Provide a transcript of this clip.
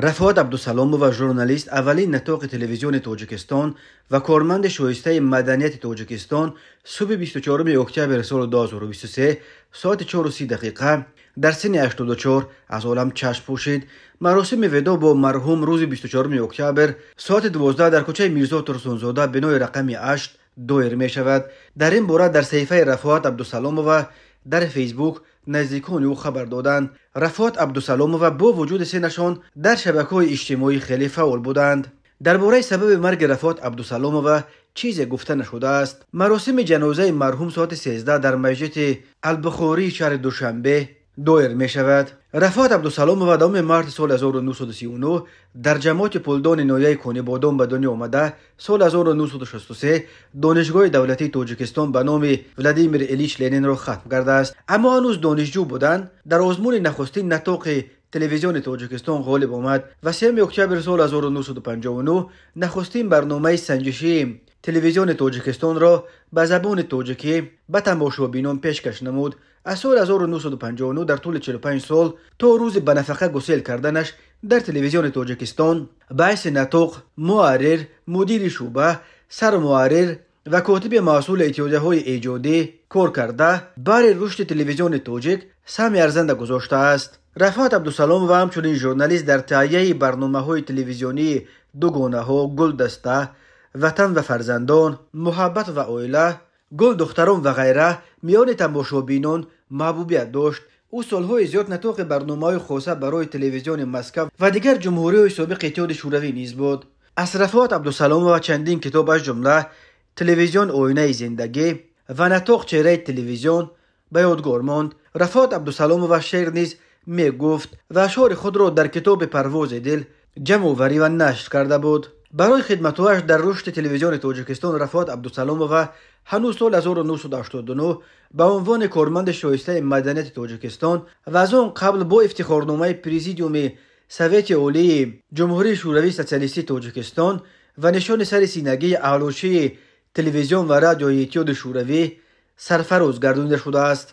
Рафоат Абдусаломова, журналист, аввалин нотоқи телевизиони Тоҷикистон ва корманди шоистаи маданияти Тоҷикистон, субҳи 24 октябри соли 2023 соати 4:30 дар синни 84 аз олам чашм пӯшид. Маросими видоъ бо марҳум рӯзи 24 октябр соати 12 дар кӯчаи Мирзо Турсунзода, бинои рақами 8 доир мешавад. Дар ин бора дар саҳифаи Рафоат Абдусаломова дар Фейсбук наздикони ӯ хабар доданд. Рафоат Абдусаломова бо вуҷуди синнашон дар шабакаҳои иҷтимоӣ хеле фаъол буданд. Дар бораи сабаби марги Рафоат Абдусаломова чизе гуфта нашудааст. Маросими ҷанозаи марҳум соати 13 дар масҷиди Албухории шаҳри Душанбе доир мешавад. Рафоат Абдусаломова 10 марти соли 1939 дар ҷамоати Пулдони ноҳияи Конибодом ба дунё омада, соли 1963 Донишгоҳи давлатии Тоҷикистон ба номи Владимир Ильич Ленинро хатм кардааст. Аммо ҳанӯз донишҷӯ буданд, дар озмуни нахустин нотоқи телевизиони Тоҷикистон ғолиб омад ва 3 октябри соли 1959 нахустин барномаи санҷишии телевизиони Тоҷикистонро ба забони тоҷикӣ ба тамошобинон пешкаш намуд. Аз соли 1959 дар тӯли 45 сол то рӯзи ба нафақа гусел карданаш дар телевизиони Тоҷикистон ба ҳайси нотоқ, муҳаррир, мудири шӯъба, сармуҳаррир ва котиби масъули иттиҳодияҳои эҷодӣ кор карда, баҳри рушди телевизиони тоҷик саҳми арзанда гузоштааст. Рафоат Абдусаломова ҳамчунин журналист дар таҳияи барномаҳои телевизионии «Дугонаҳо», «Гулдаста», «Ватан ва фарзандон», «Муҳаббат ва оила», «Гулдухтарон» ва ғайра миёни тамошобинон маҳбубият дошт. Ӯ солҳои зиёд нотоқи барномаҳои хоса барои телевизиони Москав ва дигар ҷумҳуриҳои собиқи Иттиҳоди Шӯравӣ низ буд. Аз Рафоат Абдусаломова чандин китоб, аз ҷумла «Телевизион оинаи зиндагӣ» ва «Нотоқ чеҳраи телевизион» ба ёдгор монд. Рафоат Абдусаломова шеър низ мегуфт ва ашъори худро дар китоби «Парвози дил» ҷамъоварӣ ва нашр карда буд. Барои хидматҳояш дар рушди телевизиони Тоҷикистон Рафоат Абдусаломова ҳанӯз соли 1989 ба унвони корманди шоистаи маданияти Тоҷикистон ва аз он қабл бо ифтихорномаи Президиуми Совети Олии Ҷумҳурии Шӯравии Социалистии Тоҷикистон ва нишони сари синагии аълочии телевизион ва радиои Иттиҳоди Шӯравӣ сарфароз гардонида шудааст.